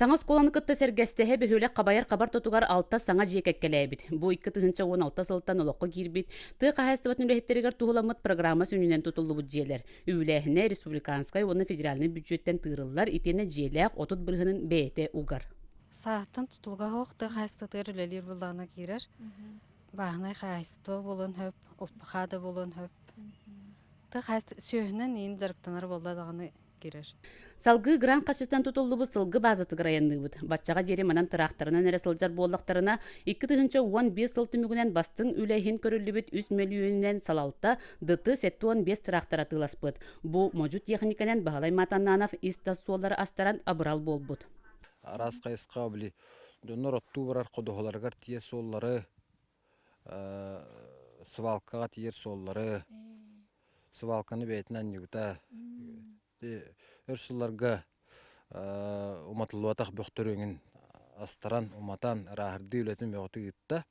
Саҥа оскуоланы кытта сэргэстэһэ бөһүөлэк хабайар хабар тотугар алта саҥа дьиэ кэккэлээбит. Бу 2016 сылтан олоххо киирбит тыа хаһаайыстыбатын үлэһиттэригэр туһуламмыт программа сүнньүнэн тутуллубут дьиэлэр. Үбүлээһинэ республиканскай уонна федеральнай бүддьүөттэн тыырыллар итиэннэ дьиэлээх 30 бырыһыанын бэйэтэ угар. Сааттан тутулуга суох тыа хаһаайыстыбатыгар үлэлиир буоллаҕына киирэр. Бааһынай хаһаайыстыба буолуон сөп, ЛПХ да буолуон сөп. Тыа хаһаайыстыба сүөһүнэн иин дьарыктанар буолла даҕаны киирэр. Салгыы Гранд харчыттан тутуллубут сылгы баазатыгар айанныыбыт. Баччаҕа диэри манан тыраахтарынан эрэ сылдьар буоллахтарына, 2015 сыл түмүгүнэн бастыҥ үлэ иһин көрүллүбүт 3 мөлүйүөнүнэн салалта ДТ-75 тыраахтар атыыласпыт. Бу модьу тиэхиньикэнэн Баһылай Матаннанов ис-тас суоллары астаран абырал буолбут. Араас хайысха били дьоннор оттуу барар ходуһаларыгар тиийэр суоллары, свалкаҕа тиийэр суоллары, свалканы бэйэтин анньыбыта. Өр сылларга уматыллыбатах бөхтөрү эҥин астаран, уматан, ырааһырдыы үлэтин бөҕөтүк ыытта.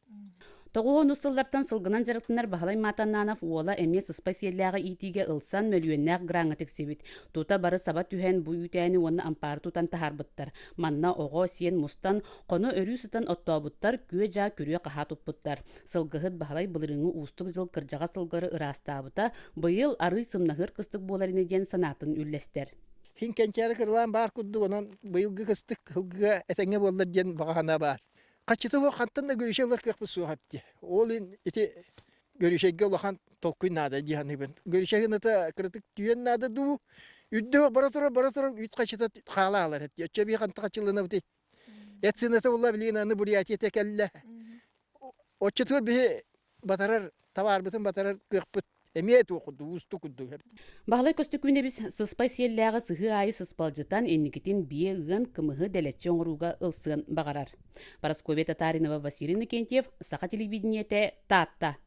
Тоҕуонус сыллартан сылгынан дьарыктанар Баһылай Матаннанов уола эмиэ сыспай сиэллээҕи иитиигэ ылсан мөлүйүөннээх граҥҥа тиксибит. Тута бары саба түһэн бу үүтээни уонна ампаары тутан таһаарбыттар. Манна оҕо, сиэн мустан, хоно өрүү сытан оттообуттар, күө-дьаа күрүө-хаһаа туппуттар. Сылгыһыт Баһылай былырыыҥҥы уустук дьыл кырдьаҕас сылгылары ыраастаабыта, быйыл арыый сымнаһыар кыстык буолар ини диэн санаатын үллэстэр. Хин кэнчээри кырылаан баар курдук, онон быйылгы кыстык сылгыга этэҥҥэ буоллар диэн баҕа санаа баар. Хаччыта суох хантан да гөрүшэ ылар кыахпыт суох эбит. Ол иһин ити гөрүшэйгэ улахан толкуй наада дии саныыбын. Гөрүшэ гыната кыратык түһүөн наада дуу, үрдү бара турар, бара турар үүт хаччыта хаала аалар эбит. Оччо бии ханта хаччыланабытый? Эт сыаната буолла билигин аны Бурятия кэллэ. Оччотугар биһи батарар табаарбытын батарар кыахпыт эмиэ туох курдук уустук курдук. Баһылай Көстөкүүнэбис сыспай сиэллээҕи сыһыы аайы сыспалдьытан инникитин биэ ыан кымыһы дэлэччи оҥорууга ылсыан баҕарар. Парасковья Татаринова, Василий Иннокентьев, Саха телевидениетэ, Таатта.